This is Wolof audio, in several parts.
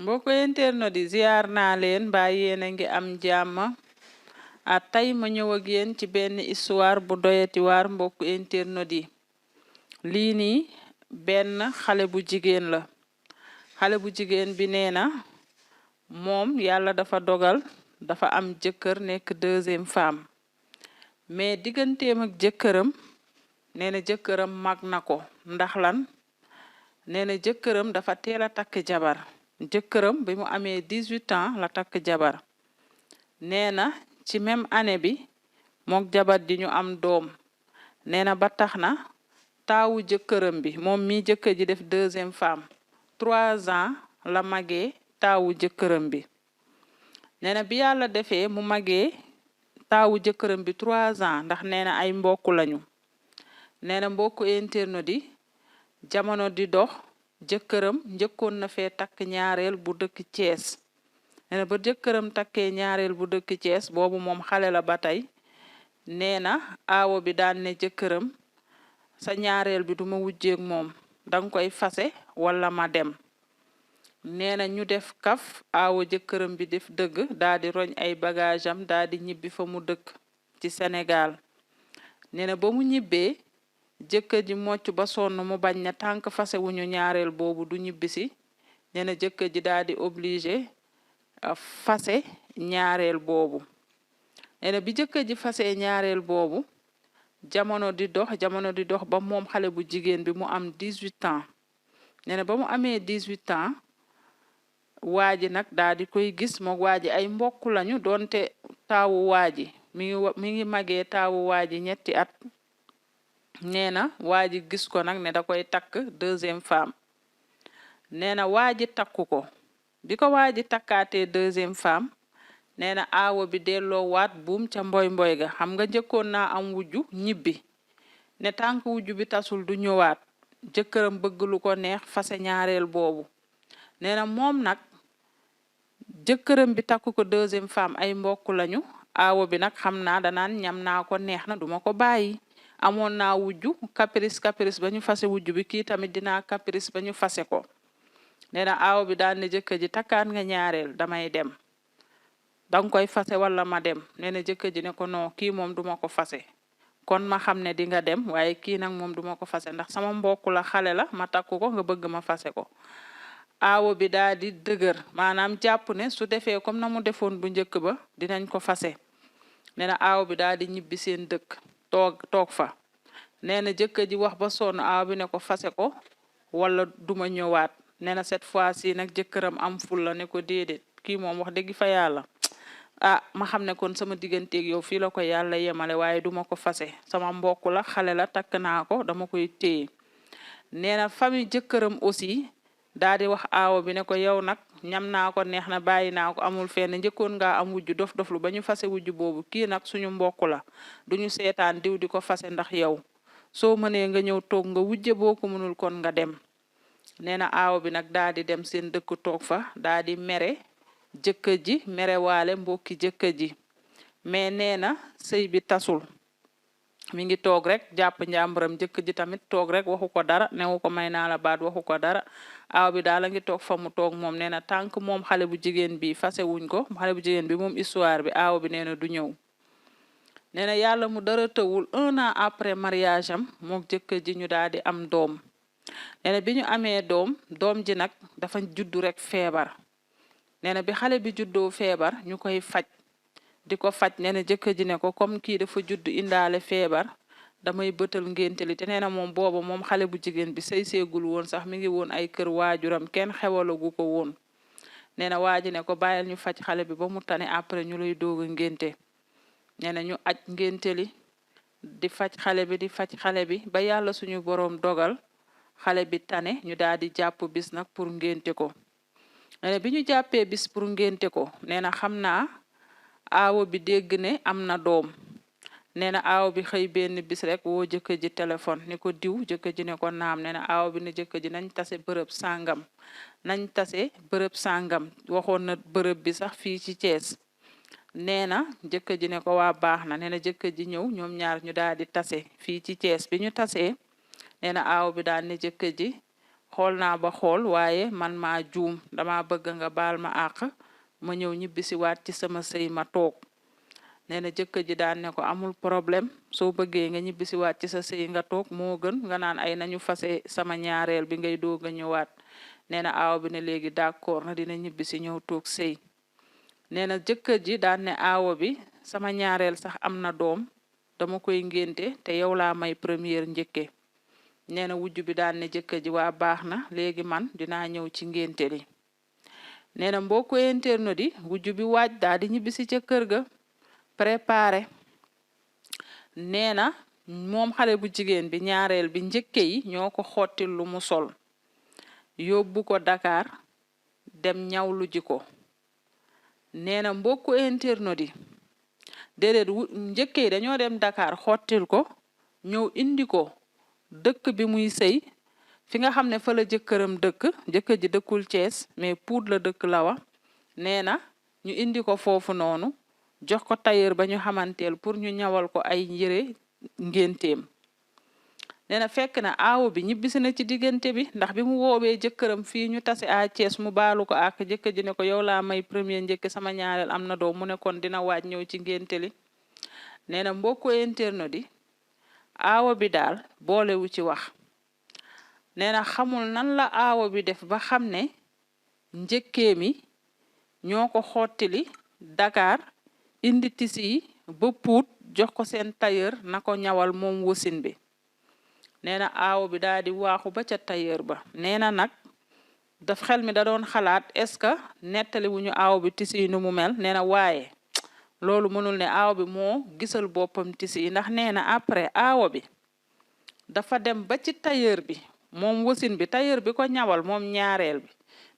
mbokk internet di ziar naa leen mbaa yéen a ngi am jàmm tey ma ñëw ak yéen ci benn histoire bu doyati waar mbokk internet yi lii nii benn xale bu jigéen la xale bu jigéen bi nee na moom yàlla dafa dogal dafa am jëkkër nekk deuxième femme mais digganteem ak jëkkëram nee na jëkkëram mag na ko ndax lan nee na jëkkëram dafa teel a takk jabar jëkkëram bi mu amee 18 ans la takk jabar nee na ci même année bi mook jabar ji ñu am doom nee na ba tax na taawu jëkkëram bi moom mi jëkkër ji def deuxième femme 3 ans la magee taawu jëkkëram bi nee na bi yàlla defee mu magee taawu jëkkëram bi 3 ans ndax nee na ay mbokk lañu nee na mbokku internet di jamono di dox jëkkëram njëkkoon na fee takk ñaareel bu dëkk Thiès nee na ba jëkkëram takkee ñaareel bu dëkk Thiès boobu moom xale la ba tey nee na aawo bi daan ne jëkkëram sa ñaareel bi duma wujjeek moom danga koy fase wala ma dem nee na ñu def kaf aawo jëkkëram bi def dëgg daldi roñ ay bagage am daldi ñibbi fa mu dëkk ci Sénégal nee na ba mu ñibbee jëkkër ji mocc ba sonn mu bañ na tànk fase wuñu ñaareel boobu du ñibbisi nee na jëkkër ji daldi obligé fase ñaareel boobu nee na bi jëkkër ji fase ñaareel boobu jamono di dox ba moom xale bu jigéen bi mu am 18 ans nee na ba mu amee 18 ans waa ji nag daldi koy gis mook waa ji ay mbokk lañu doonte taawu waa ji mi ngi magee taawu waa ji ñetti at nee na waa ji gis ko nag ne da koy takk deuxième femme nee na waa ji takku ko bi ko waa ji takkaatee deuxième femme nee na aawo bi delloo waat buum ca mboy ga xam nga njëkkoon naa am wujju ñibbi ne tànk wujju bi tasul du ñëwaat jëkkëram bëgg lu ko neex fase ñaareel boobu nee na moom nag jëkkëram bi takku ko deuxième femme ay mbokk lañu aawo bi nag xam naa danaan ñam naa ko neex na duma ko bàyyi amoon naa wujju caprice ba ñu fase wujju bi kii tamit dinaa caprice ba ñu fase ko nee na aawo bi daal ne jëkkër ji takkaan nga ñaareel damay dem danga koy fase wala ma dem nee na jëkkër ji ne ko non kii moom duma ko fase kon ma xam ne di nga dem waaye kii nag moom duma ko fase ndax sama mbokk la xale la ma takku ko nga bëgg ma fase ko aawo bi daal di dëgër maanaam jàpp ne su defee comme na mu defoon bu njëkk ba dinañ ko fase nee na aawo bi daal di ñibbi seen dëkk toog fa nee na jëkkër ji wax ba sonn aaw bi ne ko fase ko wala duma ñëwaat nee na cette fois-ci nag jëkkëram am ful la ne ko déedéet kii moom wax dëgg fa yàlla ma xam ne kon sama digganteeg yow fii la ko yàlla yemale waaye duma ko fase sama mbokk la xale la takk naa ko dama koy téye nee na famille jëkkëram aussi daal di wax aawo bi ne ko yow nag ñam naa ko neex na bàyyi naa ko amul fenn njëkkoon ngaa am wujju dof-doflu ba ñu fase wujju boobu kii nag suñu mbokk la duñu seetaan diw di ko fase ndax yow soo mënee nga ñëw toog nga wujje boo ko mënul kon nga dem nee na aawo bi nag daal di dem seen dëkk toog fa daal di mere jëkkër ji mere waale mbokki jëkkër ji mais nee na sëy bi tasul mi ngi toog rek jàpp njàmburam jëkkër ji tamit toog rek waxu ko dara newu ko may naa la baat waxu ko dara aaw bi daal la ngi toog fa mu toog moom nee na tànk moom xale bu jigéen bi fase wuñ ko xale bu jigéen bi moom histoire bi aaw bi nee na du ñëw nee na yàlla mu dara tëwul 1 an après mariage am mook jëkkër ji ñu daal di am doom nee na bi ñu amee doom ji nag dafa juddu rek feebar nee na bi xale bi juddoo feebar ñu koy faj di ko faj nee na jëkkër ji ne ko comme kii dafa judd indaale feebar damay bëtal ngénte li te nee na moom booba moom xale bu jigéen bi sëy seegul woon sax mi ngi woon ay kër waajuram kenn xewalagu ko woon nee na waa ji ne ko bàyyil ñu faj xale bi ba mu tane après ñu lay doog a ngénte nee na ñu aj ngénte li di faj xale bi ba yàlla suñu boroom dogal xale bi tane ñu daal di jàpp bis nag pour ngénte ko nee na bi ñu jàppee bis pour ngénte ko nee na xam naa aawo bi dégg ne am na doom nee na aawo bi xëy benn bis rek woo jëkkër ji téléphone ni ko diw jëkkër ji ne ko naam nee na aawo bi ne jëkkër ji nañ tase bërëb sàngam waxoon na bërëb bi sax fii ci Thiès nee na jëkkër ji ne ko waa baax na nee na jëkkër ji ñëw ñoom ñaar ñu daal di tase fii ci Thiès bi ñu tasee nee na aawo bi daal ne jëkkër ji xool naa ba xool waaye man maa juum dama bëgg nga baal ma àq ma ñëw ñibbisi waat ci sama sëy ma toog nee na jëkkër ji daan ne ko amul problème soo bëggee nga ñibbisi waat ci sa sëy nga toog moo gën nga naan ay nañu fase sama ñaareel bi ngay doog a ñëwaat nee na aawo bi ne léegi d'accord na dina ñibbisi ñëw toog sëy nee na jëkkër ji daan ne aawo bi sama ñaareel sax am na doom dama koy ngénte te yow laa may première njëkke nee na wujj bi daan ne jëkkër ji waa baax na léegi man dinaa ñëw ci ngénte li nee na mbokku internet yi wujj bi waaj daal di ñibbisi ca kër ga préparé nee na moom xale bu jigéen bi ñaareel bi njëkke yi ñoo ko xottil lu mu sol yóbbu ko Dakar dem ñawlu ji ko nee na mbokku internet yi déedéet njëkke yi dañoo dem Dakar xottil ko ñëw indi ko dëkk bi muy sëy fi nga xam ne fa la jëkkëram dëkk jëkkër ji dëkkul Thiès mais Pout la dëkk Lawa nee na ñu indi ko foofu noonu jox ko tailleur ba ñu xamanteel pour ñu ñawal ko ay yére ngénteem nee na fekk na aawo bi ñibbisi na ci diggante bi ndax bi mu woowee jëkkëram fii ñu tase à Thiès mu baalu ko ak jëkkër ji ne ko yow laa may premier njëkk sama ñaareel am na doom mu ne kon dina waaj ñëw ci ngénte li nee na mbokku internet yi aawo bi daal boolewu ci wax nee na xamul nan la aawo bi def ba xam ne njëkkee mi ñoo ko xottili Dakar indi tisi yi ba Pout jox ko seen tailleur na ko ñawal moom wasin bi nee na aawo bi daal di waaxu ba ca tailleur ba nee na nag daf xel mi da doon xalaat est-ce que nettali wu ñu aawo bi tisi yi nu mu mel nee na waaye loolu mënul ne aawo bi moo gisal boppam tisi yi ndax nee na après aawo bi dafa dem ba ci tailleur bi moom wasin bi tailleur bi ko ñawal moom ñaareel bi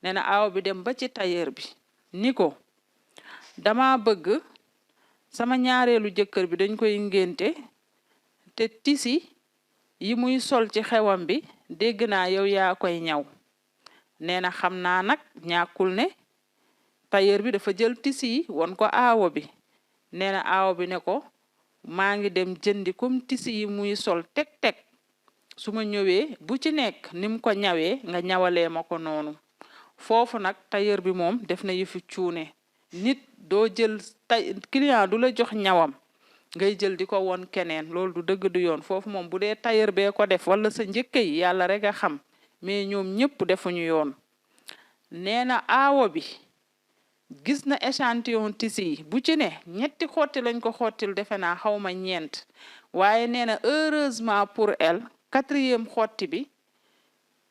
nee na aawo bi dem ba ci tailleur bi ni ko dama bëgg sama ñaareelu jëkkër bi dañ koy ngénte te tisi yi muy sol ci xewam bi dégg naa yow yaa koy ñaw nee na xam naa nag ñàkkul ne tailleur bi dafa jël tisi yi won ko aawo bi nee na aawo bi ne ko maa ngi dem jëndi comme tisi yi muy sol teg su ma ñëwee bu ci nekk ni mu ko ñawee nga ñawalee ma ko noonu foofu nag tailleur bi moom def na yëfi cuune nit doo jël client du la jox ñawam ngay jël di ko won keneen loolu du dëgg du yoon foofu moom bu dee tailleur bee ko def wala sa njëkke yi yàlla rek a xam mais ñoom ñëpp defuñu yoon nee na aawo bi gis na échantillon tisi yi bu ci ne ñetti xotti lañ ko xottil defe naa xawma ñeent waaye nee na heureusement pour elle 4e xotti bi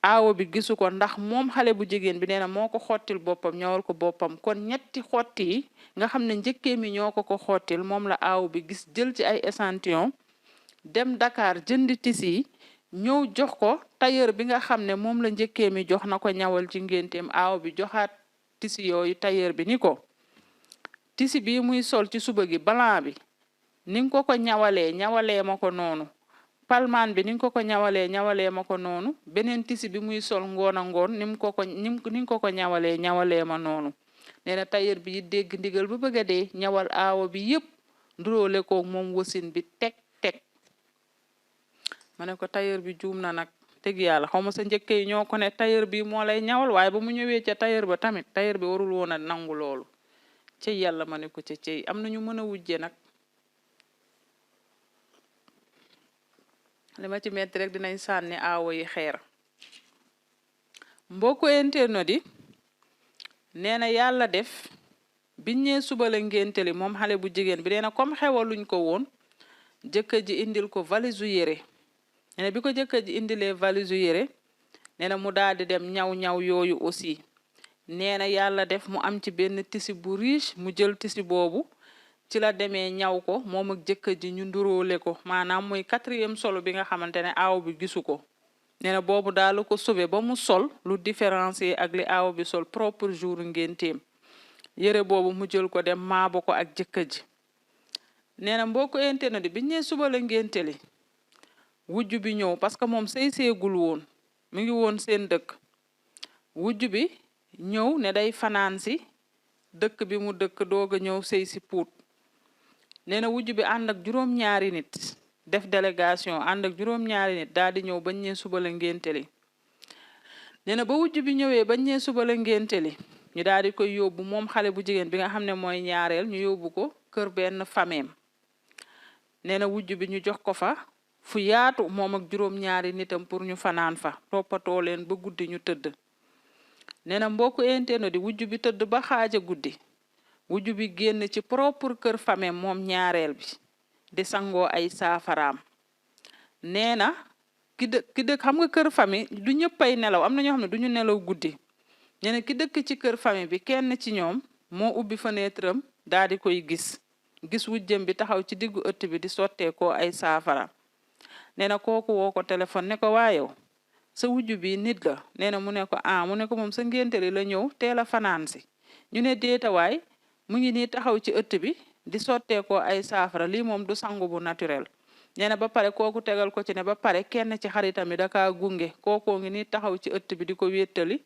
aawo bi gisu ko ndax moom xale bu jigéen bi nee na moo ko xottil boppam ñawal ko boppam kon ñetti xotti yi nga xam ne njëkkee mi ñoo ko xottil moom la aawo bi gis jël ci ay échantillon dem Dakar jëndi tisi yi ñëw jox ko tailleur bi nga xam ne moom la njëkkee mi jox na ko ñawal ci ngénteem aawo bi joxaat tisi yooyu tailleur bi ni ko tisi bi muy sol ci suba gi blanc bi ni nga ko ñawalee ma ko noonu palmaan bi ni nga ko ñawalee ma ko noonu beneen tisi bi muy sol ngoon a ngoon ni nga ko ñawalee ma noonu nee na tailleur bi dégg ndigal ba bëgg a dee ñawal aawo bi yépp nduróole ko moom wasin bi teg ma ne ko tailleur bi juum na nag teg yàlla xaw ma sa njëkke yi ñoo ko ne tailleur bi moo lay ñawal waaye ba mu ñëwee ca tailleur ba tamit tailleur bi warul woon a nangu loolu cey yàlla ma ne ko ca cey am na ñu mën a wujje nag li ma ci metti rek dinañ sànni aawo yi xeer mbokku internet yi nee na yàlla def biñ ñee suba la ngénte li moom xale bu jigéen bi nee na comme xewaluñ ko woon jëkkër ji indil ko valise u yére nee na bi ko jëkkër ji indilee valise u yére nee na mu daal di dem ñaw yooyu aussi nee na yàlla def mu am ci benn tisi bu riche mu jël tisi boobu ci la demee ñaw ko moom ak jëkkër ji ñu nduróole ko maanaam muy 4e solo bi nga xamante ne aaw bi gisu ko nee na boobu daal ko sauvé ba mu sol lu différencier ak li aaw bi sol propre jour ngénteem yére boobu mu jël ko dem maabo ko ak jëkkër ji nee na mbokku internet bi ñee suba la ngénte li wujj bi ñëw parce que moom seegul woon mi ngi woon seen dëkk wujj bi ñëw ne day fanaan si dëkk bi mu dëkk doog a ñëw sëy si Pout nee na wujj bi ànd ak juróom-ñaari nit def délégation ànd ak juróom-ñaari nit daal di ñëw bañ ñee suba la ngénte li nee na ba wujj bi ñëwee bañ ñee suba la ngénte li ñu daal di koy yóbbu moom xale bu jigéen bi nga xam ne mooy ñaareel ñu yóbbu ko kër benn fameem nee na wujj bi ñu jox ko fa fu yaatu moom ak juróom-ñaari nitam pour ñu fanaan fa toppatoo leen ba guddi ñu tëdd nee na mbokku internet di wujj bi tëdd ba xaaja guddi wujj bi génn ci propre kër fameem moom ñaareel bi di sangoo ay saafaraam nee na ki dëkk xam nga kër famille du ñëppay nelaw am na ñoo xam ne duñu nelaw guddi nee na ki dëkk ci kër famille bi kenn ci ñoom moo ubbi fenêtre am daal di koy gis wujjëm bi taxaw ci diggu ëtt bi di sotteekoo ay saafara nee na kooku woo ko téléphone ne ko waayow sa wujj bi nit la nee na mu ne ko mu ne ko moom sa ngénte li la ñëw teel a fanaan si ñu ne déetawaay mu ngi nii taxaw ci ëtt bi di sotteekoo ay saafara lii moom du sangu bu naturel nee na ba pare kooku tegal ko ci ne ba pare kenn ci xaritam yi daka gunge kookoo ngi nii taxaw ci ëtt bi di ko wéttali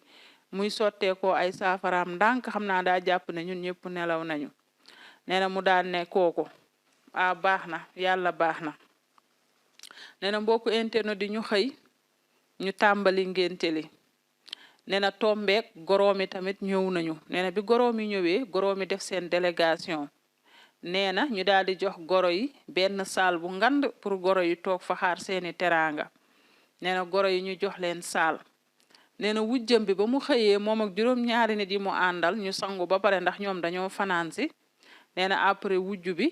muy sotteekoo ay saafaraam ndànk xam naa daa jàpp ne ñun ñëpp nelaw nañu nee na mu daan ne kooku baax na yàlla baax na nee na mbokku internet di ñu xëy ñu tàmbali ngénte li nee na tombeek goroomi tamit ñëw nañu nee na bi goroomi ñëwee goroomi def seen délégation nee na ñu daal di jox goro yi benn saal bu ngand pour goro yi toog fa xaar seeni teraanga nee na goro yi ñu jox leen saal nee na wujjëm bi ba mu xëyee moom ak juróom-ñaari nit yi mu àndal ñu sangu ba pare ndax ñoom dañoo fanaan si nee na après wujj bi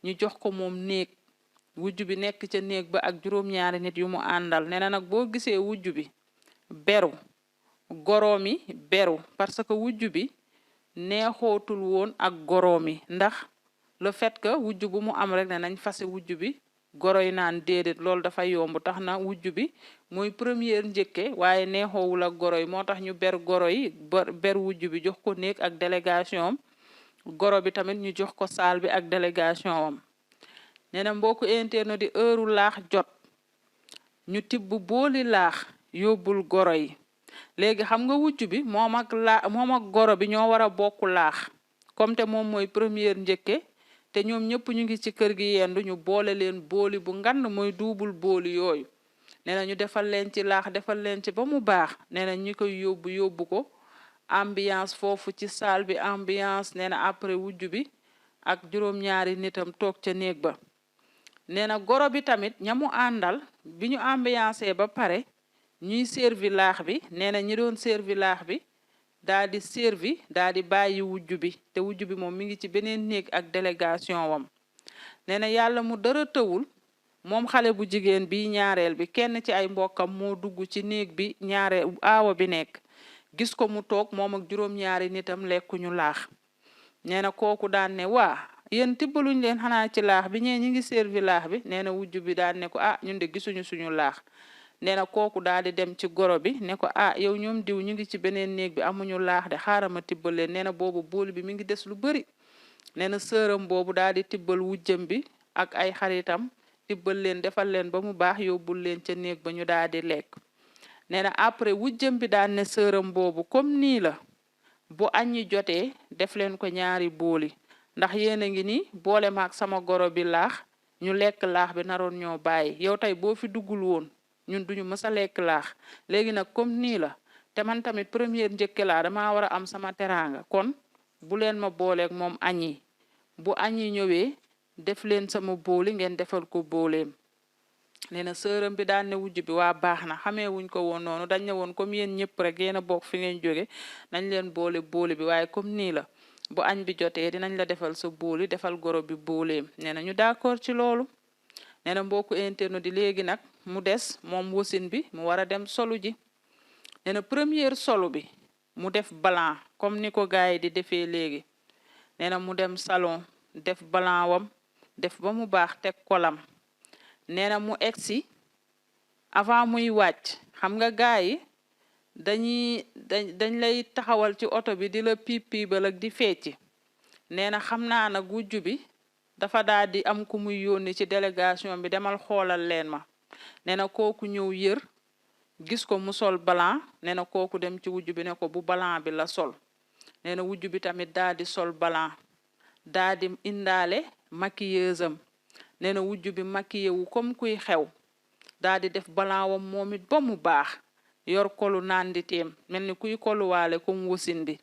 ñu jox ko moom néeg wujj bi nekk ca néeg ba ak juróom-ñaari nit yu mu àndal nee na nag boo gisee wujj bi beru goroom yi beru parce que wujj bi neexootul woon ak goroom yi ndax le fait que wujj bu mu am rek ne nañ fase wujj bi goro yi naan déedéet loolu dafa yomb tax na wujj bi mooy première njëkke waaye neexoowul ak goro yi moo tax ñu ber goro yi ber wujj bi jox ko néeg ak délégation am goro bi tamit ñu jox ko saal bi ak délégation am nee na mbokku internet di heure laax jot ñu tibb booli laax yóbbul goro yi léegi xam nga wujj bi moom ak goro bi ñoo war a bokk laax comme te moom mooy première njëkke te ñoom ñëpp ñu ngi ci kër gi yendu ñu boole leen booli bu ngand mooy duubul booli yooyu nee na ñu defal leen ci laax defal leen ci ba mu baax nee na ñi koy yóbbu ko ambiance foofu ci salle bi ambiance nee na après wujj bi ak juróom-ñaari nitam toog ca néeg ba nee na goro bi tamit ñamu àndal bi ñu ambiancé ba pare ñuy servi laax bi nee na ñi doon servi laax bi daal di servi daal di bàyyi wujj bi te wujj bi moom mi ngi ci beneen néeg ak délégation wam nee na yàlla mu dara tëwul moom xale bu jigéen bi ñaareel bi kenn ci ay mbokkam moo dugg ci néeg bi aawa bi nekk gis ko mu toog moom ak juróom-ñaari nitam lekkuñu laax nee na kooku daan ne yéen tibbaluñ leen xanaa ci laax bi ñi ngi servi laax bi nee na wujj bi daan ne ko ñun de gisuñu suñu laax nee na kooku daal di dem ci goro bi ne ko yow ñoom diw ñu ngi ci beneen néeg bi amuñu laax de xaaral ma tibbal leen nee na boobu booli bi mi ngi des lu bari nee na sëram boobu daal di tibbal wujjëm bi ak ay xaritam tibbal leen defal leen ba mu baax yóbbul leen ca néeg ba ñu daal di lekk nee na après wujjëm bi daan ne sëram boobu comme nii la bu añi jotee def leen ko ñaari booli ndax yéen a ngi ni boole maak sama goro bi laax ñu lekk laax bi naroon ñoo bàyyi yow tey boo fi duggul woon ñun duñu mës a lekk laax léegi nag comme nii la te man tamit première njëkke laa dama war a am sama teraanga kon bu leen ma booleeg moom añi bu añi ñëwee def leen sama booli ngeen defal ko booleem nee na sëram bi daan ne wujj bi baax na xamee wuñ ko woon noonu dañ ne woon comme yéen ñëpp rek yéen a bokk fi ngeen jóge nañ leen boole booli bi waaye comme nii la bu añ bi jotee dinañ la defal sa booli defal goro bi booleem nee na ñu d'accord ci loolu nee na mbokku internet di léegi nag mu des moom wasin bi mu war a dem solu ji nee na première solu bi mu def blanc comme ni ko gaay yi di defee léegi nee na mu dem salon def blanc wam def ba mu baax teg kolam nee na mu egsi avant muy wàcc xam nga gaay yi dañ lay taxawal ci oto bi di la piibal ak di fecci nee na xam naa nag wujj bi dafa daal di am ku muy yónni ci délégation bi demal xoolal leen ma nee na kooku ñëw yër gis ko mu sol blanc nee na kooku dem ci wujj bi ne ko bu blanc bi la sol nee na wujj bi tamit daal di sol blanc daal di indaale maquilleuse am nee na wujj bi maquillé wu comme kuy xew daal di def blanc wam moom it ba mu baax yor kolu nanditeem mel ni kuy koluwaale comme wasin bi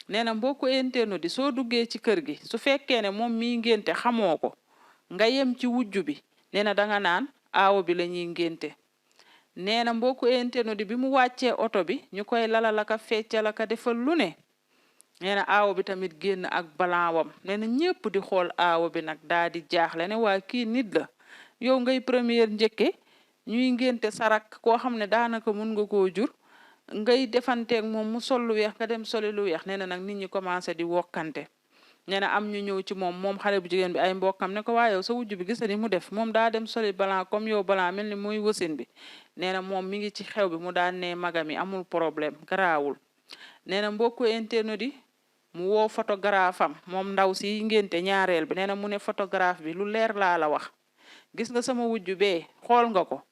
nee na mbokku internet di soo duggee ci kër gi su fekkee ne moom miy ngénte xamoo ko nga yem ci wujju bi nee na danga naan aawo bi la ñuy ngénte nee na mbokku internet di bi mu wàccee oto bi ñu koy lalalaka feccalaka defal lu ne nee na aawo bi tamit génn ak balaawam nee na ñépp di xool aawo bi nag daa di jaaxle ne waa kii nit la yow ngay première njëkke ñuy ngénte sarak koo xam ne daanaka mun nga koo jur ngay defanteeg moom mu sol lu weex nga dem soli lu weex nee na nag nit ñi commencé di wokkante nee na am ñu ñëw ci moom xale bu jigéen bi ay mbokkam ne ko waa yow sa wujju bi gis ni mu def moom daa dem soli blanc comme yow blanc mel ni muy wasin bi nee na moom mi ngi ci xew bi mu daan ne magam yi amul problème garaawul nee na mbokku internet yi mu woo photographe am moom ndaw si ngénte ñaareel bi nee na mu ne photographe bi lu leer laa la wax gis nga sama wujju bee xool nga ko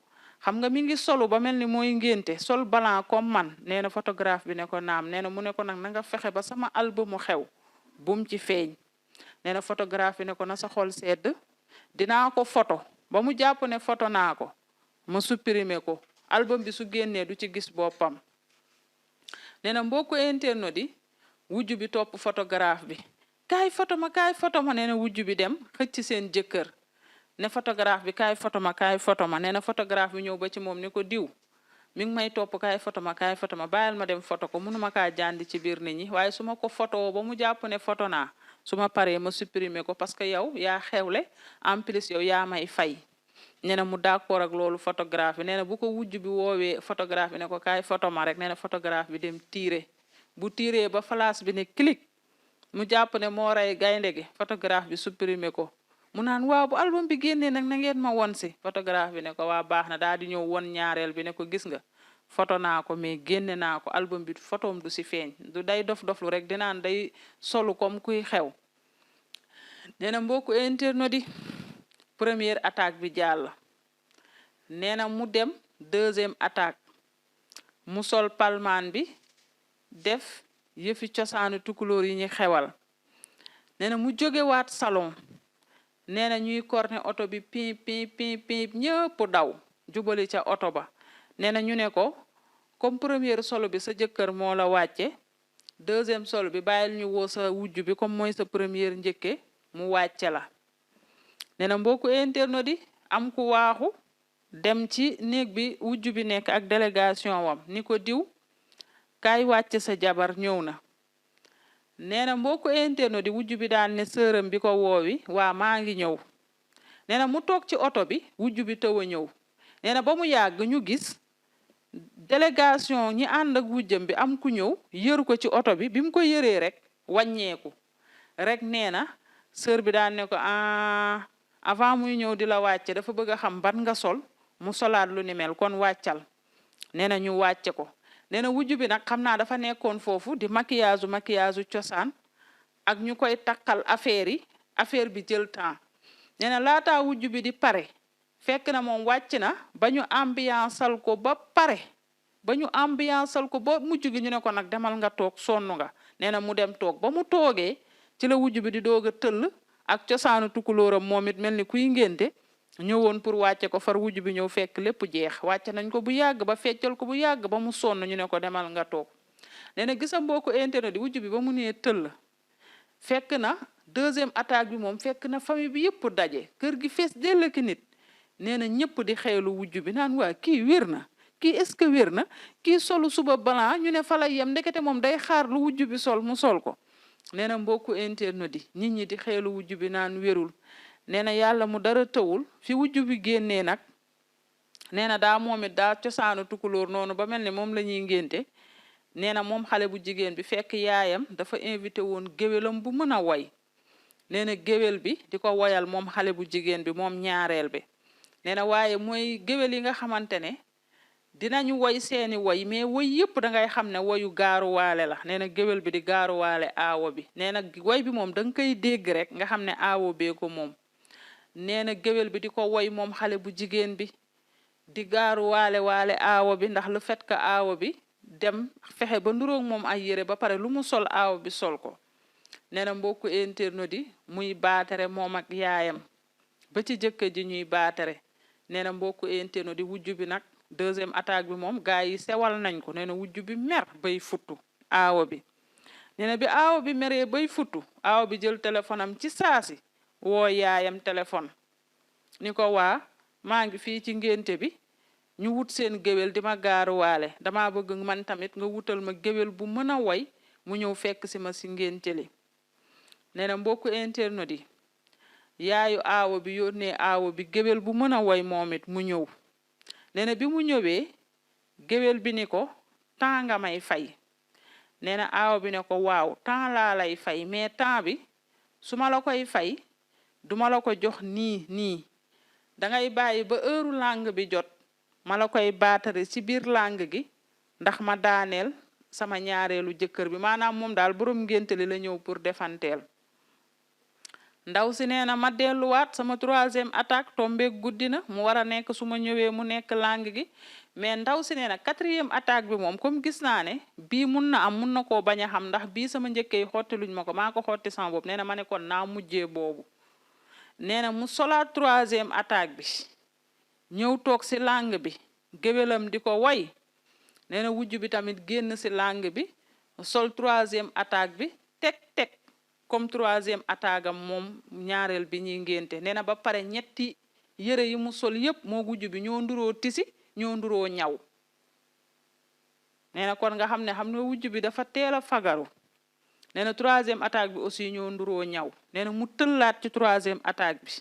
xam nga mi ngi solu ba mel ni mooy ngénte sol blanc comme man nee na photographe bi ne ko naam nee na mu ne ko nag na nga fexe ba sama albumu xew bum ci feeñ nee na photographe bi ne ko na sa xol sedd dinaa ko photo ba mu jàpp ne photo naa ko ma supprimer ko album bi su génnee du ci gis boppam nee na mbokku internet di wujju bi topp photographe bi kaay photo ma nee na wujju bi dem xëcc seen jëkkër ne photographe bi kaay photo ma nee na photographe bi ñëw ba ci moom ni ko diw mi ngi may topp kaay photo ma bàyyil ma dem photo ko mënuma kaa jàndi ci biir nit ñi waaye su ma ko photo ba mu jàpp ne photo naa su ma paree ma supprimer ko parce que yow yaa xewle en plus yow yaa may fay nee na mu d'accord ak loolu photographe bi nee na bu ko wujj bi woowee photographe bi ne ko kaay photo ma rek nee na photographe bi dem tiire bu tiiree ba flash bi ne clic mu jàpp ne moo rey gaynde gi photographe bi supprimer ko mu naan waaw bu album bi génnee nag na ngeen ma won si photographe bi ne ko waa baax na daal di ñëw won ñaareel bi ne ko gis nga photo naa ko mais génne naa ko album bi photom du si feeñ du day dof-doflu rek dinaan day solu comme kuy xew nee na mbokku internet di première attaque bi jàll nee na mu dem deuxième attaque mu sol palmaan bi def yëfi cosaanu tukulóor yi ñu xewal nee na mu jógewaat salon nee na ñuy korne oto bi pip ñëpp daw jubali ca oto ba nee na ñu ne ko comme première solo bi sa jëkkër moo la wàcce deuxième solo bi bàyyil ñu woo sa wujju bi comme mooy sa première njëkke mu wàcce la nee na mbokku internet di am ku waaxu dem ci néeg bi wujju bi nekk ak délégation wam ni ko diw kaay wàcce sa jabar ñëw na nee na mbokku internet di wujju bi daan ne sëram bi ko woowi waa maa ngi ñëw nee na mu toog ci oto bi wujju bi tëw a ñëw nee na ba mu yàgg ñu gis délégation ñi ànd ak wujjam bi am ku ñëw yëru ko ci oto bi bi mu ko yëree rek wàññeeku rek nee na sër bi daan ne ko avant muy ñëw di la wàcce dafa bëgg a xam ban nga sol mu solaat lu ni mel kon wàccal nee na ñu wàcce ko nee na wujju bi nag xam naa dafa nekkoon foofu di maquillage cosaan ak ñu koy takkal affaire bi jël temps nee na laataa wujju bi di pare fekk na moom wàcc na ba ñu ambianceal ko ba pare ba mujj gi ñu ne ko nag demal nga toog sonn nga nee na mu dem toog ba mu toogee ci la wujju bi di doog a tëll ak cosaanu tukulóoram moom it mel ni kuy ngénte ñëwoon pour wàcce ko far wujju bi ñëw fekk lépp jeex wàcce nañ ko bu yàgg ba feccal ko bu yàgg ba mu sonn ñu ne ko demal nga toog nee na gisa mbokku internet di wujju bi ba mu nee tëll fekk na deuxième attaque bi moom fekk na famille bi yëpp daje kër gi fees dell ki nit nee na ñëpp di xeelu wujju bi naan waa kii wér na kii est-ce que wér na kii solu suba blanc ñu ne fa la yem ndekete moom day xaar lu wujju bi sol mu sol ko nee na mbokku internet di nit ñi di xeelu wujju bi naan wérul nee na yàlla mu dara tëwul fi wujju bi génnee nag nee na daa moom it daa cosaanu tukulóor noonu ba mel ni moom la ñuy ngénte nee na moom xale bu jigéen bi fekk yaayam dafa invité woon géwélam bu mën a woy nee na géwél bi di ko woyal moom xale bu jigéen bi moom ñaareel bi nee na waaye mooy géwél yi nga xamante ne dinañu woy seeni woy mais woy yëpp da ngay xam ne woyu gaaruwaale la nee na géwél bi di gaaruwaale aawo bi nee na woy bi moom da nga koy dégg rek nga xam ne aawo bee ko moom nee na géwél bi di ko woy moom xale bu jigéen bi di gaaruwaale aawo bi ndax le fait que aawo bi dem fexe ba nduroog moom ay yére ba pare lu mu sol aawo bi sol ko nee na mbokku internet di muy baatare moom ak yaayam ba ci jëkkër ji ñuy baatare nee na mbokku internet di wujju bi nag deuxième attaque bi moom gaa yi sewal nañ ko nee na wujju bi mer bay futtu aawo bi nee na bi aawo bi meree bay futtu aawo bi jël téléphone am ci saasi woo yaayam téléphone ni ko waa maa ngi fii ci ngénte bi ñu wut seen géwél di ma gaaruwaale dama bëgg man tamit nga wutal ma géwél bu mën a woy mu ñëw fekk si ma si ngénte li nee na mbokku internet yi yaayu aawo bi yónnee aawo bi géwél bu mën a woy moom it mu ñëw nee na bi mu ñëwee géwél bi ni ko temps nga may fay nee na aawo bi ne ko waaw temps laa lay fay mais temps bi su ma la koy fay duma la ko jox nii dangay bàyyi ba heure langue bi jot ma la koy baatare ci biir langue gi ndax ma daaneel sama ñaareelu jëkkër bi maanaam moom daal borom ngénte li la ñëw pour defanteel ndaw si nee na ma delluwaat sama troisième attaque tombé guddi na mu war a nekk su ma ñëwee mu nekk langue gi mais ndaw si nee na quatrième attaque bi moom comme gis naa ne bii mun na koo bañ a xam ndax bii sama njëkkee xotti luñ ma ko maa ko xotti sama bopp nee na ma ne kon naa mujjee boobu nee na mu solaat troisième attaque bi ñëw toog si langue bi géwélam di ko woy nee na wujj bi tamit génn si langue bi sol troisième attaque bi teg comme troisième attaque am moom ñaareel bi ñuy ngénte nee na ba pare ñetti yëre yi mu sol yépp moo wujj bi ñoo nduroo tisi ñoo nduroo ñaw nee na kon nga xam ne wujj bi dafa teel a fagaru nee na troisième attaque bi aussi ñoo nduroo ñaw nee na mu tëllaat ci troisième attaque bi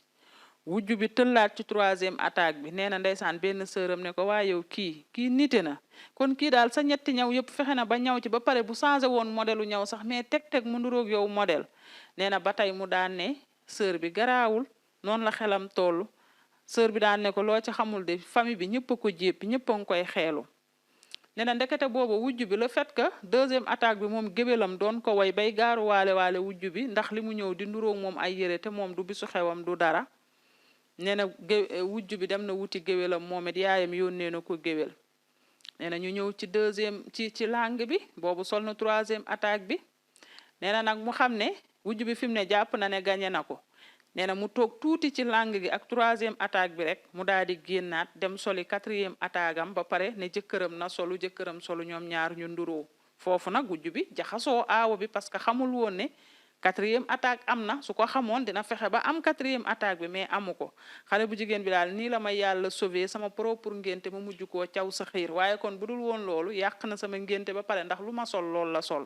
wujj bi tëllaat ci troisième attaque bi nee na ndeysaan benn sëram ne ko waa yow kii nite na kon kii daal sa ñetti ñaw yëpp fexe na ba ñaw ci ba pare bu changé woon modèle u ñaw sax mais teg mu nduroog yow modèle nee na ba tey mu daan ne sër bi garaawul noonu la xelam toll sër bi daan ne ko loo ci xamul de famille bi ñëpp a ko jéppi ñëpp a ngi koy xeelu nee na ndekete boobu wujj bi le fait que deuxième attaque bi moom géwélam doon ko way bay gaaru waale wujj bi ndax li mu ñëw di nduroog moom ay yére te moom du bisu xewam du dara nee na wujj bi dem na wuti géwélam moom it yaayam yónnee na ko géwél nee na ñu ñëw ci deuxième ci langue bi boobu sol na troisième attaque bi nee na nag mu xam ne wujj bi fi mu ne jàpp na ne gañe na ko nee na mu toog tuuti ci langue gi ak troisième attaque bi rek mu daal di génnaat dem soli quatrième attaque am ba pare ne jëkkëram na solu ñoom ñaar ñu nduroo foofu nag wujj bi jaxasoo aawo bi parce que xamul woon ne quatrième attaque am na su ko xamoon dina fexe ba am quatrième attaque bi mais amu ko xale bu jigéen bi daal nii la ma yàlla sauvé sama propre ngénte ma mujj koo caw sa xiir waaye kon bu dul woon loolu yàq na sama ngénte ba pare ndax lu ma sol loolu la sol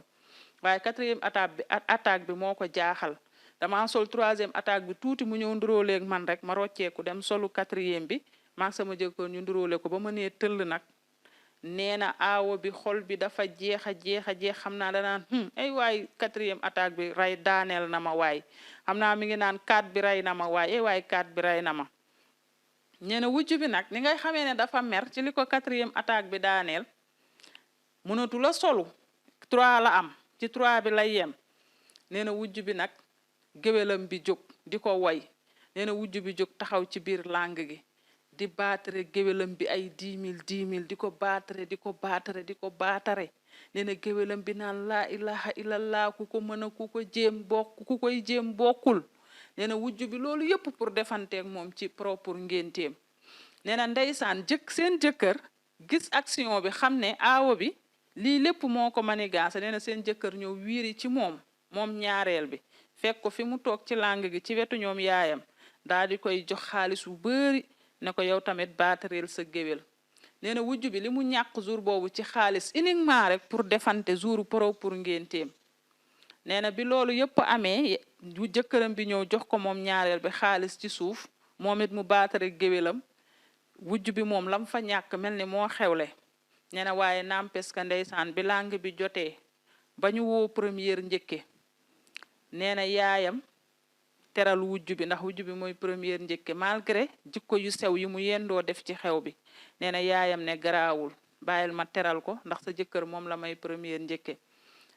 waaye quatrième attaque bi moo ko jaaxal dama sol troisième attaque bi tuuti mu ñëw nduróoleeg man rek ma rocceeku dem solu quatrième bi maag sama jëkkër ñu nduróole ko ba ma nee tëll nag nee na aawo bi xol bi dafa jeex xam naa danaan ay waay quatrième attaque bi rey daaneel na ma waay xam naa mi ngi naan 4 bi rey na ma waay ay waay 4 bi rey na ma nee na wujj bi nag ni ngay xamee ne dafa mer ci li ko quatrième attaque bi daaneel mënatu la solu 3 la am ci 3 bi lay yem nee na wujj bi nag géwélam bi jóg di ko woy nee na wujj bi jóg taxaw ci biir langue gi di baatare géwélam bi ay 10 000 di ko baatare nee na géwélam bi naan laa ilaha illallah ku ko mën a ku koy jéem bokkul nee na wujj bi loolu yépp pour defanteeg moom ci propre ngénteem nee na ndeysaan seen jëkkër gis action bi xam ne aawo bi lii lépp moo ko manigaase nee na seen jëkkër ñëw wiiri ci moom ñaareel bi fekk ko fi mu toog ci langue gi ci wetu ñoom yaayam daal di koy jox xaalis bu bari ne ko yow tamit baatareel sa géwél nee na wujj bi li mu ñàkk jour boobu ci xaalis uniquement rek pour defante jour pour ngénteem nee na bi loolu yëpp amee jëkkëram bi ñëw jox ko moom ñaareel bi xaalis ci suuf moom it mu baatare géwélam wujj bi moom lam fa ñàkk mel ni moo xewle nee na waaye n'empêche que ndeysaan bi langue bi jotee ba ñu woo première njëkke nee na yaayam teral wujj bi ndax wujj bi mooy première njëkke malgré jikko yu sew yi mu yendoo def ci xew bi nee na yaayam ne garaawul bàyyil ma teral ko ndax sa jëkkër moom la may première njëkke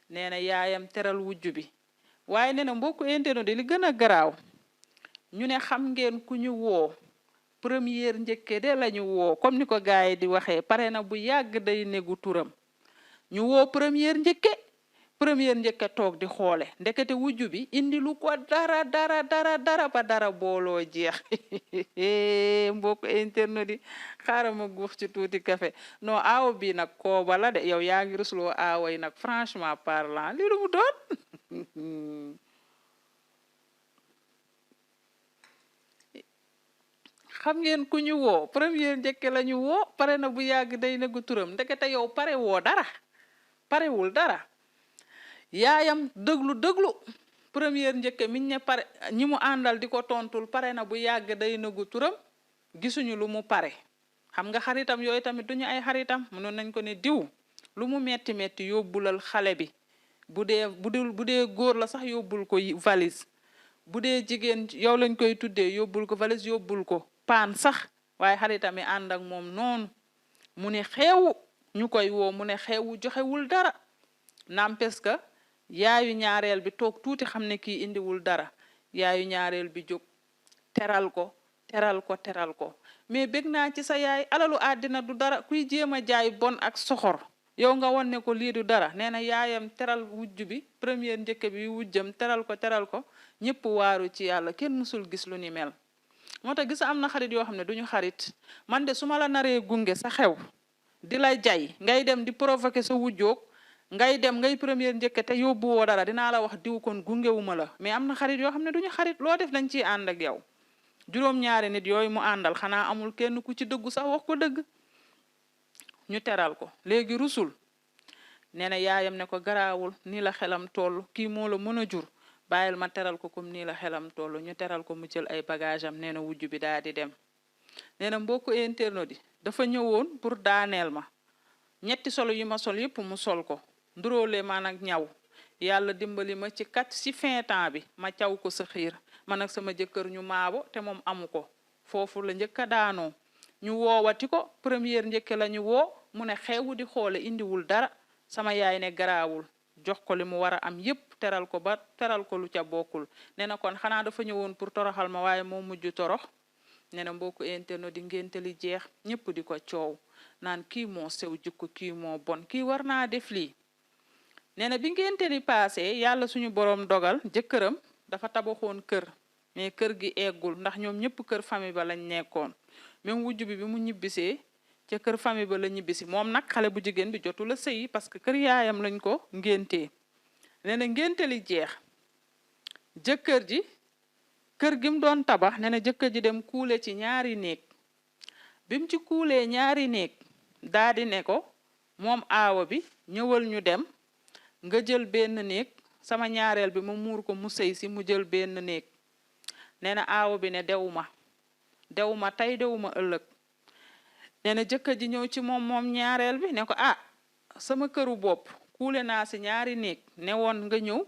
nee na yaayam teral wujj bi waaye nee na mbokku internet li gën a garaaw ñu ne xam ngeen ku ñu woo première njëkke de lañu woo comme ni ko gaay di waxee pare na bu yàgg day négu turam ñu woo première njëkke première njëkke toog di xoole ndekete wujju bi indi lu ko dara ba dara booloo jeex mbokk internet yi xaaral ma guux ci tuuti café non aawo bi nag kooba la de yow yaa ngi rusloo aawo yi nag franchement parlant li lu mu doon xam ngeen ku ñu woo première njëkke la ñu woo pare na bu yàgg day nagu turam ndekete yow pare woo dara parewul dara yaayam dëglu première njëkke miñ ne pare ñi mu àndal di ko tontul pare na bu yàgg day nagu turam gisuñu lu mu pare xam nga xaritam yooyu tamit duñu ay xaritam mënoon nañ ko ne diw lu mu metti yóbbulal xale bi bu dee góor la sax yóbbul ko valise bu dee jigéen yow lañ koy tuddee yóbbul ko valise yóbbul ko paan sax waaye xaritam yi ànd ak moom noonu mu ne xeewu ñu koy woo mu ne xeewu joxewul dara n'empêche que yaayu ñaareel bi toog tuuti xam ne kii indiwul dara yaayu ñaareel bi jóg teral ko mais bég naa ci sa yaay alalu àddina du dara kuy jéem a jaay bon ak soxor yow nga won ne ko lii du dara nee na yaayam teral wujj bi première njëkke bi wujjam teral ko ñëpp waaru ci yàlla kenn musul gis lu ni mel moo tax gis am na xarit yoo xam ne duñu xarit man de su ma la naree gunge sa xew di la jay ngay dem di provoquer sa wujjoog ngay dem ngay première njëkke te yóbbu woo dara dinaa la wax diw kon gungewuma la mais am na xarit yoo xam ne duñu xarit loo def dañ ciy ànd ak yow juróom-ñaari nit yooyu mu àndal xanaa amul kenn ku ci dëggu sax wax ko dëgg ñu teral ko léegi rusul nee na yaayam ne ko garaawul nii la xelam toll kii moo la mën a jur bàyyil ma teral ko comme nii la xelam toll ñu teral ko mu jël ay bagage am nee na wujj bi daal di dem nee na mbokku internet yi dafa ñëwoon pour daaneel ma ñetti solo yi ma sol yépp mu sol ko nduróole man ak ñaw yàlla dimbali ma ci fin temps bi ma caw ko sa xiir man ak sama jëkkër ñu maabo te moom amu ko foofu la njëkk a daanoo ñu woowati ko première njëkke la ñu woo mu ne xeewu di xoole indiwul dara sama yaay ne garaawul jox ko li mu war a am yépp teral ko lu ca bokkul nee na kon xanaa dafa ñëwoon pour toroxal ma waaye moo mujj torox nee na mbokku internet di ngénte li jeex ñëpp di ko coow naan kii moo sew jikko kii moo bon kii war naa def lii nee na bi ngénte li paase yàlla suñu boroom dogal jëkkëram dafa tabaxoon kër mais kër gi eggul ndax ñoom ñëpp kër famille ba lañ nekkoon même wujj bi mu ñibbisee ca kër famille ba la ñibbisi moom nag xale bu jigéen bi jotu la sëyi parce que kër yaayam lañ ko ngéntee nee na ngénte li jeex jëkkër ji kër gi mu doon tabax nee na jëkkër ji dem kuule ci ñaari néeg bi mu ci kuulee ñaari néeg daa di ne ko moom aawa bi ñëwal ñu dem nga jël benn néeg sama ñaareel bi mu muur ko mu sëy si mu jël benn néeg nee na aawa bi ne dewuma tey dewuma ëllëg nee na jëkkër ji ñëw ci moom ñaareel bi ne ko sama këru bopp kuule naa si ñaari néeg ne woon nga ñëw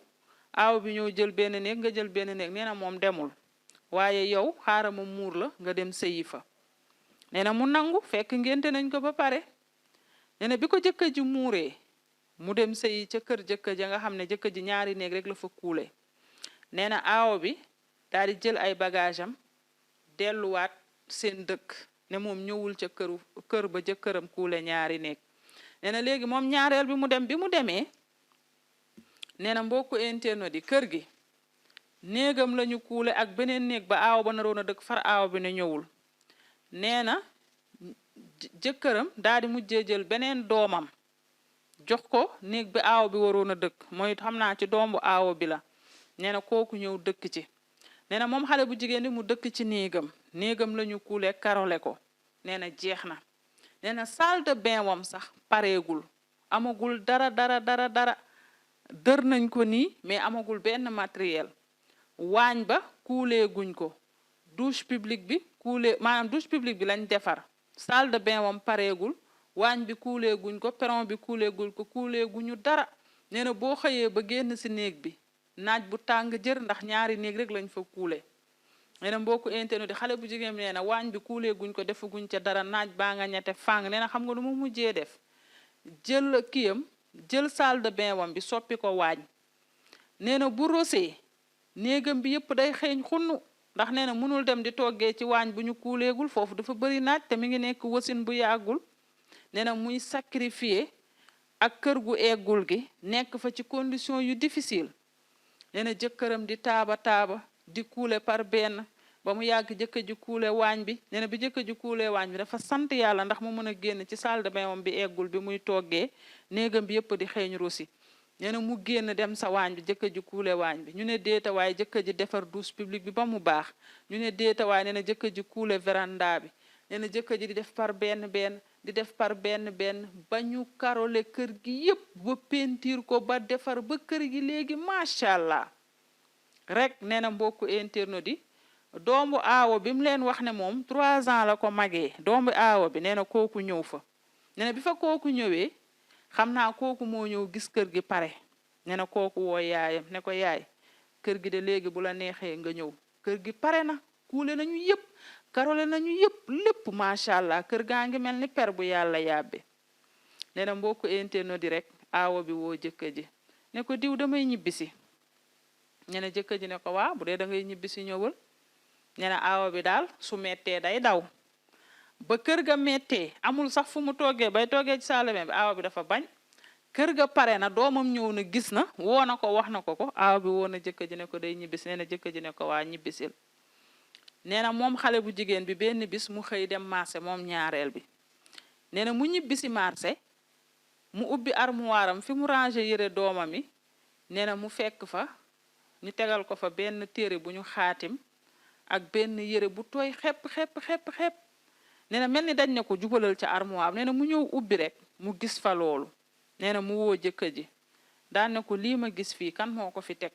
aaw bi ñëw jël benn néeg nga jël benn néeg nee na moom demul waaye yow xaaral ma muur la nga dem sëyi fa nee na mu nangu fekk ngénte nañ ko ba pare nee na bi ko jëkkër ji muuree mu dem sëyi ca kër jëkkër ja nga xam ne jëkkër ji ñaari néeg rek la fa kuule nee na aaw bi daal di jël ay bagage am delluwaat seen dëkk ne moom ñëwul ca kër ba jëkkëram kuule ñaari néeg nee na léegi moom ñaareel bi mu demee nee na mbokku internet yi kër gi néegam lañu kuule ak beneen néeg ba aaw ba naroon a dëkk far aaw bi ne ñëwul nee na jëkkëram daal di mujjee jël beneen doomam jox ko néeg bi aaw bi waroon a dëkk mooy xam naa ci doombu aaw bi la nee na kooku ñëw dëkk ci nee na moom xale bu jigéen bi mu dëkk ci néegam lañu kuule karole ko nee na jeex na nee na salle de bain wam sax pareegul amagul dara dër nañ ko nii mais amagul benn matériel waañ ba kuulee guñ ko douche publique bi lañ defar salle de bain wam pareegul waañ bi kuulee guñ ko perron bi kuulee guñu dara nee na boo xëyee ba génn si néeg bi naaj bu tàng jër ndax ñaari néeg rek lañ fa kuule nee na mbokku internet xale bu jigéen nee na waañ bi kuulee guñ ko defaguñ ca dara naaj baa nga ñette fàng nee na xam nga lu mu mujjee def jël salle de bain wam bi soppi ko waañ nee na bu rosee néegam bi yëpp day xeeñ xunnu ndax nee na mënul dem di toggee ci waañ bu ñu kuuleegul foofu dafa bëri naaj te mi ngi nekk wasin bu yàggul nee na muy sacrifier ak kër gu eggul gi nekk fa ci condition yu difficile nee na jëkkëram di taaba di kuule par benn ba mu yàgg jëkkër ji kuule waañ bi nee na bi jëkkër ji kuule waañ bi dafa sant yàlla ndax mu mën a génn ci salle de bain bi eggul bi muy toggee néegam bi yëpp di xeeñ rosi nee na mu génn dem sa waañ bi jëkkër ji kuule waañ bi ñu ne déeta waaye jëkkër ji defar douche publique bi ba mu baax ñu ne déeta waaye nee na jëkkër ji kuule véranda bi nee na jëkkër ji di def par benn di def par benn ba ñu karole kër gi yëpp ba pentiir ko ba defar ba kër gi léegi macha allah rek nee na mbokku internet yi doomu aawo bi mu leen wax ne moom 3 ans la ko magee doomu aawo bi nee na kooku ñëw fa nee na bi fa kooku ñëwee xam naa kooku moo ñëw gis kër gi pare nee na kooku woo yaayam ne ko yaay kër gi de léegi bu la neexee nga ñëw kër gi pare na kuule nañu yëpp karole nañu yëpp lépp macha allah kër gaa ngi mel ni per bu yàlla yàbbe nee na mbokku internet di rek aawo bi woo jëkkër ji ne ko diw damay ñibbisi nee na jëkkër ji ne ko waa bu dee da ngay ñibbisi ñëwal nee na aawo bi daal su mettee day daw ba kër ga mettee amul sax fu mu toggee bay toggee ci salle bi aawo bi dafa bañ kër ga pare na doomam ñëw na gis na woo na ko wax na ko aawo bi woo na jëkkër ji ne ko day ñibbisi nee na jëkkër ji ne ko waa ñibbisil nee na moom xale bu jigéen bi benn bis mu xëy dem marché moom ñaareel bi nee na mu ñibbisi marché mu ubbi armoire am fi mu ranger yëre doomam yi nee na mu fekk fa ñu tegal ko fa benn téere bu ñu xaatim ak benn yëre bu tooy xepp nee na mel ni dañ ne ko jubalal ca armoire nee na mu ñëw ubbi rek mu gis fa loolu nee na mu woo jëkkër ji daan ne ko lii ma gis fii kan moo ko fi teg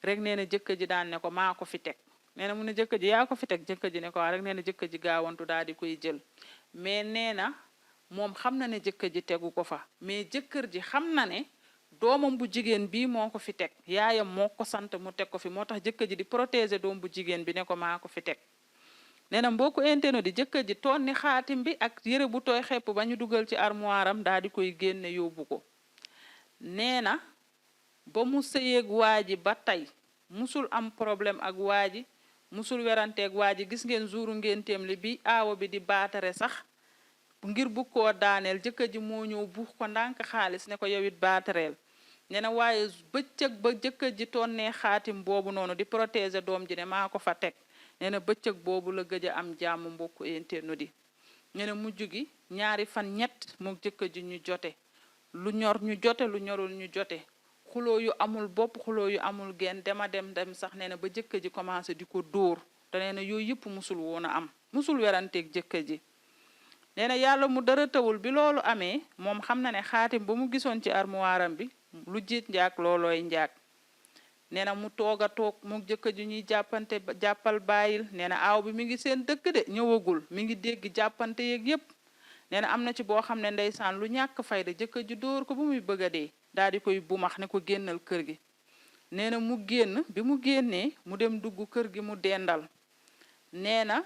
rek nee na jëkkër ji daan ne ko maa ko fi teg nee na mu ne jëkkër ji yaa ko fi teg jëkkër ji ne ko waa rek nee na jëkkër ji gaawantu daal di koy jël mais nee na moom xam na ne jëkkër ji tegu ko fa mais jëkkër ji xam na ne doomam bu jigéen bii moo ko fi teg yaayam moo ko sant mu teg ko fi moo tax jëkkër ji di protéger doom bu jigéen bi ne ko maa ko fi teg nee na mbokku internet di jëkkër ji tonni xaatim bi ak yëre bu tooy xepp ba ñu dugal ci armoire am daal di koy génne yóbbu ko nee na ba mu sëyeeg waa ji ba tey musul am problème ak waa ji musul weranteeg waa ji gis ngeen jouru ngénteem li bi aawo bi di baatare sax ngir bu koo daaneel jëkkër ji moo ñëw buux ko ndànk xaalis ne ko yow it baatareel nee na waaye bëccëg ba jëkkër ji tonnee xaatim boobu noonu di protéger doom ji ne maa ko fa teg nee na bëccëg boobu la gëj a am jàmm mbokku internet di nee na mujj gi ñaari fan ñett mook jëkkër ji ñu jote lu ñor ñu jote lu ñorul ñu jote xuloo yu amul bopp xuloo yu amul genn dem sax nee na ba jëkkër ji commencé di ko dóor te nee na yooyu yëpp musul woon a am musul weranteeg jëkkër ji nee na yàlla mu dara tawul bi loolu amee moom xam na ne xaatim ba mu gisoon ci armoire am bi lu jiit njaag loolooy njaag nee na mu toog a toog mook jëkkër ji ñuy jàppante jàppal bàyyil nee na aaw bi mi ngi seen dëkk de ñëwagul mi ngi dégg jàppante yeeg yépp nee na am na ci boo xam ne ndeysaan lu ñàkk fayda jëkkër ji dóor ko bu muy bëgg a dee daal di koy bumax ne ko génnal kër gi nee na mu génn bi mu génnee mu dem dugg kër gi mu dendal nee na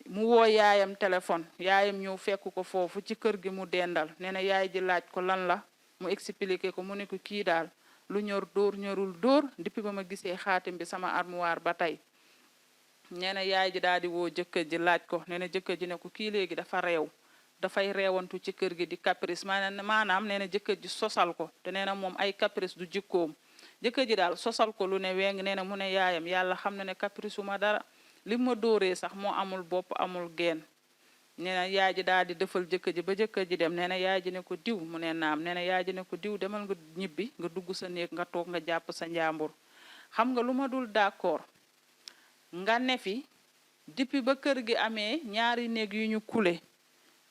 mu woo yaayam téléphone yaayam ñëw fekk ko foofu ci kër gi mu dendal nee na yaay ji laaj ko lan la mu expliqué ko mu ne ko kii daal lu ñor dóor ñorul dóor depuis ba ma gisee xaatim bi sama armoire ba tey nee na yaay ji daal di woo jëkkër ji laaj ko nee na jëkkër ji ne ko kii léegi dafa réew dafay reewantu ci kër gi di caprice maanaam nee na jëkkër ji sosal ko te nee na moom ay caprice du jikkoom jëkkër ji daal sosal ko lu ne weng nee na mu ne yaayam yàlla xam na ne caprice su ma dara li ma dóoree sax moo amul bopp amul geen nee na yaay ji daal di defal jëkkër ji ba jëkkër ji dem nee na yaay ji ne ko diw mu ne naam nee na yaay ji ne ko diw demal nga ñibbi nga dugg sa néeg nga toog nga jàpp sa njàmbur xam nga lu ma dul d'accord nga ne fi depuis ba kër gi amee ñaari néeg yu ñu kule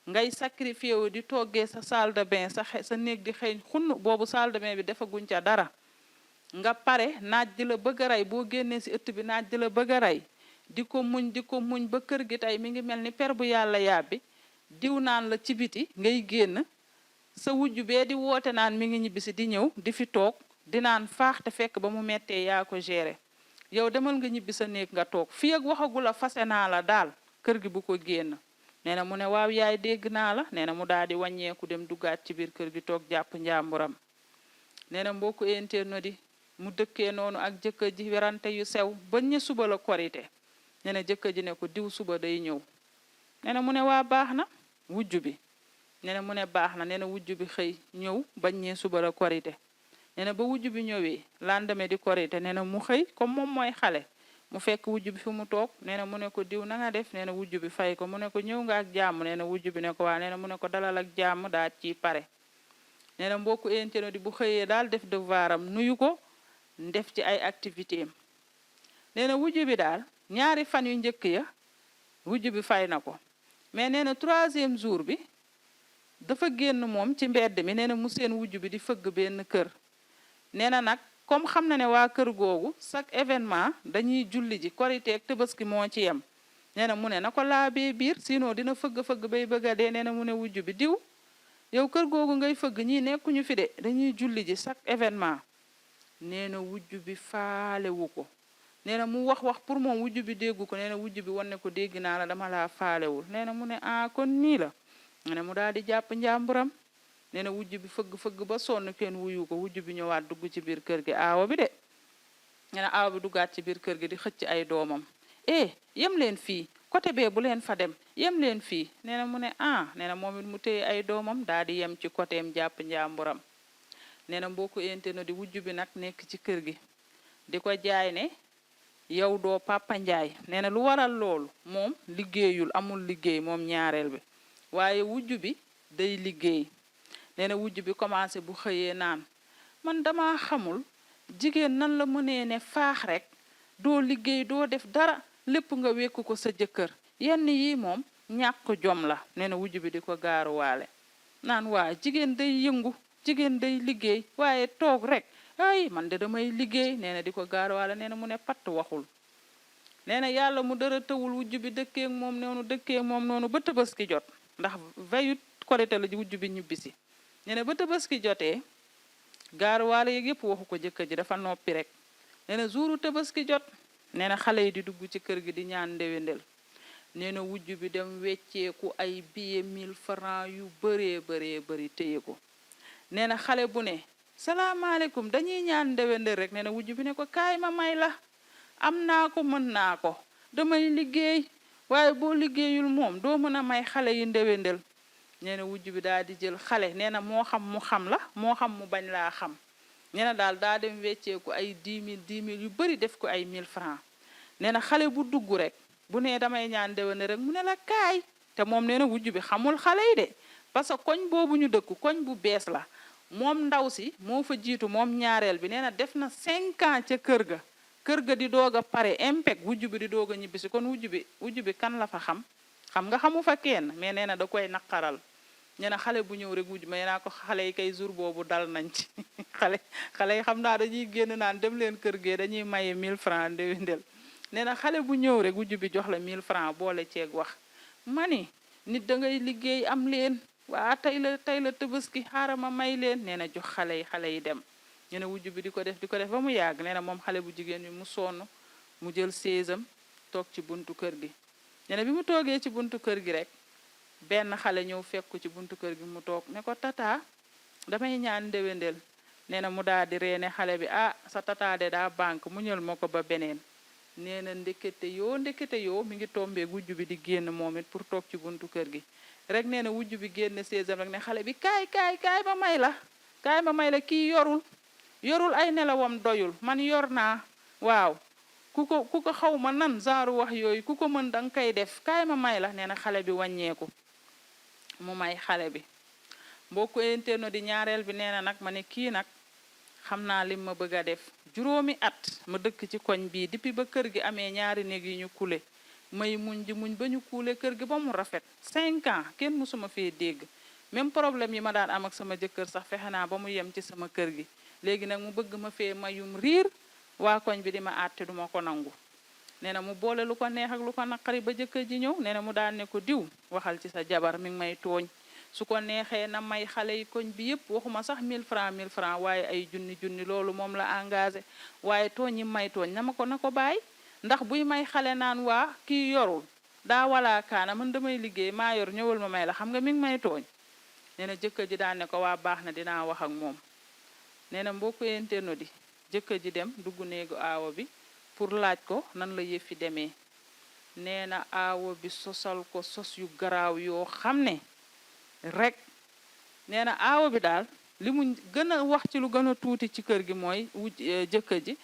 ngay sacrifié wu di toggee sa salle de bain sa néeg di xëy xunn boobu salle de bain bi defaguñ ca dara nga pare naaj di la bëgg a rey boo génnee si ëtt bi naaj di la bëgg a rey di ko muñ ba kër gi tey mi ngi mel ni per bu yàlla yàbbi diw naan la ci biti ngay génn sa wujju bee di woote naan mi ngi ñibbisi di ñëw di fi toog di naan faax te fekk ba mu mettee yaa ko gérer yow demal nga ñibbi sa néeg nga toog fii ak waxagu la fase naa la daal kër gi bu ko génn nee na mu ne waaw yaay dégg naa la nee na mu daal di wàññeeku dem duggaat ci biir kër gi toog jàpp njàmburam nee na mbokku internet di mu dëkkee noonu ak jëkkër ji werante yu sew ba ñe suba la korite nee na jëkkër ji ne ko diw suba day ñëw nee na mu ne waa baax na wujju bi nee na mu ne baax na nee na wujju bi xëy ñëw bañ ñee suba la korite nee na ba wujju bi ñëwee lendemain di korite nee na mu xëy comme moom mooy xale mu fekk wujju bi fi mu toog nee na mu ne ko diw na nga def nee na wujju bi fay ko mu ne ko ñëw nga ak jàmm nee na wujju bi ne ko waa nee na mu ne ko dalal ak jàmm daa ci pare nee na mbokku internet di bu xëyee daal def devoiram nuyu ko def ci ay activité am nee na wujju bi daal ñaari fan yu njëkk ya wujju bi fay na ko mais nee na 3e jour bi dafa génn moom ci mbedd mi nee na mu seen wujju bi di fëgg benn kër nee na nag comme xam na ne waa kër googu chaque événement dañuy julli ji korite ak tabaski moo ci yem nee na mu ne na ko laabee biir sinon dina fëgg bay bëgg a dee nee na mu ne wujju bi diw yow kër googu ngay fëgg ñii nekkuñu fi de dañuy julli ji chaque événement nee na wujju bi faalewu ko nee na mu wax pour moom wujju bi déggu ko nee na wujju bi wan ne ko dégg naa la dama laa faalewul nee na mu ne kon nii la nee na mu daal di jàpp njàmburam nee na wujju bi fëgg ba sonn kenn wuyu ko wujju bi ñëwaat dugg ci biir kër gi aawa bi de nee na aawa bi duggaat ci biir kër gi di xëcc ay doomam yem leen fii côté bee bu leen fa dem yem leen fii nee na mu ne nee na moom it mu téye ay doomam daal di yem ci côtéem jàpp njàmburam nee na mbokku internet di wujju bi nag nekk ci kër gi di ko jaay ne yow doo Papa Njaay nee na lu waral loolu moom liggéeyul amul liggéey moom ñaareel bi waaye wujju bi day liggéey nee na wujju bi commencé bu xëyee naan man dama xamul jigéen nan la mënee ne faax rek doo liggéey doo def dara lépp nga wekku ko sa jëkkër yenn yi moom ñàkk jom la nee na wujju bi di ko gaaruwaale naan waa jigéen day yëngu jigéen day liggéey waaye toog rek ay man de damay liggéey nee na di ko gaaruwaale nee na mu ne patt waxul nee na yàlla mu dara tëwul wujju bi dëkkeek moom noonu ba tabaski jot ndax veyut korite la wujju bi ñibbisi nee na ba tabaski jotee gaaruwaale yeeg yëpp waxu ko jëkkër ji dafa noppi rek nee na jouru tabaski jot nee na xale yi di dugg ci kër gi di ñaan ndewendel nee na wujju bi dem wecceeku ay billet 1000 francs yu bëree téye ko nee na xale bu ne salaamaaleykum dañuy ñaan ndewendel rek nee na wujju bi ne ko kaay ma may la am naa ko mën naa ko damay liggéey waaye boo liggéeyul moom doo mën a may xale yi ndewendel nee na wujju bi daal di jël xale nee na moo xam mu xam la moo xam mu bañ laa xam nee na daal daa dem wecceeku ay 10 000 yu bëri def ko ay 1000 francs nee na xale bu dugg rek bu nee damay ñaan ndewendel rek mu ne la kaay te moom nee na wujju bi xamul xale yi de parce que koñ boobu ñu dëkk koñ bu bees la moom ndaw si moo fa jiitu moom ñaareel bi nee na def na 5 ans ca kër ga di doog a pare impec wujju bi di doog a ñibbisi kon wujju bi kan la fa xam nga xamu fa kenn mais nee na da koy naqaral nee na xale bu ñëw rek wujju ma nee naa ko xale yi kay jour boobu dal nañ ci xale yi xam naa dañuy génn naan dem leen kër gee dañuy maye 1000 francs ndewendel nee na xale bu ñëw rek wujju bi jox la 1000 francs boole ceeg wax mani nit da ngay liggéey am leen waa tey la tabaski xaaral ma may leen nee na jox xale yi dem ñu ne wujju bi di ko def ba mu yàgg nee na moom xale bu jigéen bi mu sonn mu jël séesam toog ci buntu kër gi nee na bi mu toogee ci buntu kër gi rek benn xale ñëw fekku ci buntu kër gi mu toog ne ko tata damay ñaan ndewendel nee na mu daal di reene xale bi sa tata de daa banque mu ñël ma ko ba beneen nee na ndekete yoo mi ngi tombee wujju bi di génn moom it pour toog ci buntu kër gi rek nee na wujju bi génn séesam rek ne xale bi kaay ma may la kii yorul ay nelawam doyul man yor naa waaw ku ko xaw ma nan genre wax yooyu ku ko mën danga koy def kaay ma may la nee na xale bi wàññeeku mu may xale bi mbokku internet di ñaareel bi nee na nag ma ne kii nag xam naa lim ma bëgg a def juróomi at ma dëkk ci koñ bii depuis ba kër gi amee ñaari néeg yi ñu kule may muñ ba ñu kuule kër gi ba mu rafet 5 ans kenn mësuma fee dégg même problème yi ma daan am ak sama jëkkër sax fexe naa ba mu yem ci sama kër gi léegi nag mu bëgg ma fee mayum riir waa koñ bi di ma àtte duma ko nangu nee na mu boole lu ko neex ak lu ko naqari ba jëkkër ji ñëw nee na mu daan ne ko diw waxal ci sa jabar mi ngi may tooñ su ko neexee na may xale yi koñ bi yëpp waxuma sax 1000 francs waaye ay junni loolu moom la engagé waaye tooñ yi may tooñ na ko bàyyi ndax buy may xale naan waa kii yorul daa walaa kaana man damay liggéey maa yor ñëwal ma may la xam nga mi ngi may tooñ nee na jëkkër ji daan ne ko waa baax na dinaa wax ak moom nee na mbokku internet di jëkkër ji dem dugg néegu aawo bi pour laaj ko nan la yëfi demee nee na aawo bi sosal ko sos yu garaaw yoo xam ne rek nee na aawo bi daal li mu gën a wax ci lu gën a tuuti ci kër gi mooy jëkkër ji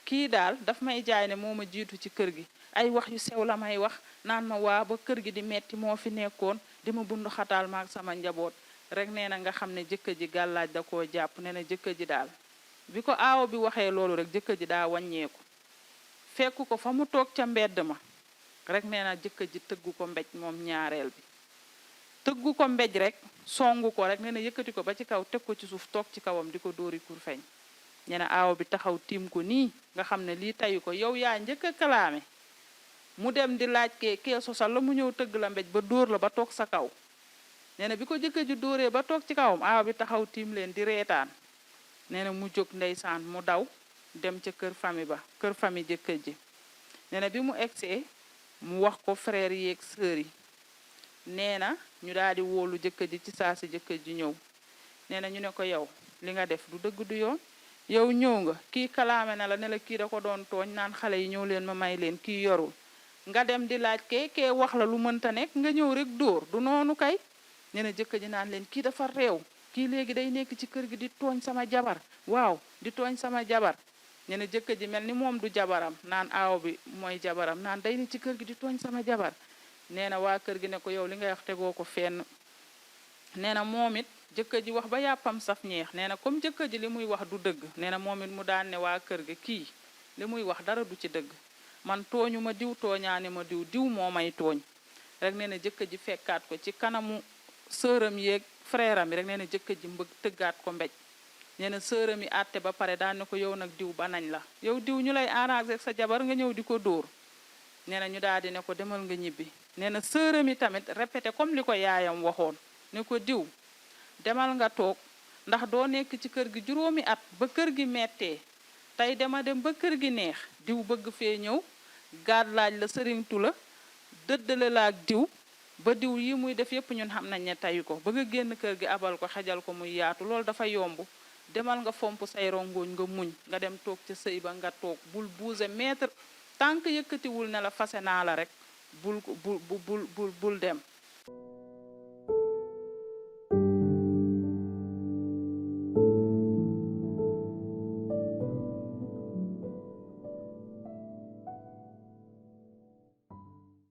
kii daal daf may jaay ne moo ma jiitu ci kër gi ay wax yu sew la may wax naan ma waa ba kër gi di metti moo fi nekkoon di ma bundu xataal maak sama njaboot rek nee na nga xam ne jëkkër ji gàllaaj da koo jàpp nee na jëkkër ji daal bi ko aawo bi waxee loolu rek jëkkër ji daa wàññeeku fekku ko fa mu toog ca mbedd ma rek nee na jëkkër ji tëggu ko mbéj moom ñaareel bi tëggu ko mbéj rek songu ko rek nee na yëkkati ko ba ci kaw teg ko ci suuf toog ci kawam di ko dóori kur feñ nee na aawo bi taxaw tiim ko nii nga xam ne lii tayu ko yow yaa njëkk a kalaame mu dem di laaj kee sosal la mu ñëw tëgg la mbéj ba dóor la ba toog sa kaw nee na bi ko jëkkër ji dóoree ba toog ci kawam aawo bi taxaw tiim leen di reetaan nee na mu jóg ndeysaan mu daw dem ca kër famille ba kër famille jëkkër ji nee na bi mu egsee mu wax ko frère yi ak sœur yi nee na ñu daal di wóolu jëkkër ji ci saa si jëkkër ji ñëw nee na ñu ne ko yow li nga def du dëgg du yoon yow ñëw nga kii kalaame na la ne la kii da ko doon tooñ naan xale yi ñëw leen ma may leen kii yorul nga dem di laaj kee wax la lu mënta nekk nga ñëw rek dóor du noonu kay nee na jëkkër ji naan leen kii dafa réew kii léegi day nekk ci kër gi di tooñ sama jabar waaw di tooñ sama jabar nee na jëkkër ji mel ni moom du jabaram naan aaw bi mooy jabaram naan day ne ci kër gi di tooñ sama jabar nee na waa kër gi ne ko yow li ngay wax tegoo ko fenn nee na moom it jëkkër ji wax ba yàppam saf ñeex nee na comme jëkkër ji li muy wax du dëgg nee na moom it mu daan ne waa kër gi kii li muy wax dara du ci dëgg man tooñu ma diw tooñaane ma diw moo may tooñ rek nee na jëkkër ji fekkaat ko ci kanamu sëram yeeg frère am yi rek nee na jëkkër ji mbëgg tëggaat ko mbéj nee na sëram yi àtte ba pare daan ne ko yow nag diw ba nañ la yow diw ñu lay arranger sa jabar nga ñëw di ko dóor nee na ñu daal di ne ko demal nga ñibbi nee na sëram yi tamit répété comme li ko yaayam waxoon ne ko diw demal nga toog ndax doo nekk ci kër gi juróomi at ba kër gi mettee tey dema dem ba kër gi neex diw bëgg fee ñëw gaad laaj la sëriñtu la dëddale la ak diw ba diw yi muy def yépp ñun xam nañ ne tayu ko bëgg a génn kër gi abal ko xajal ko muy yaatu loolu dafa yomb demal nga fomp say rongoñ nga muñ nga dem toog ca sëy ba nga toog bul bouger mètre tant que yëkkatiwul ne la fase naa la rek bul dem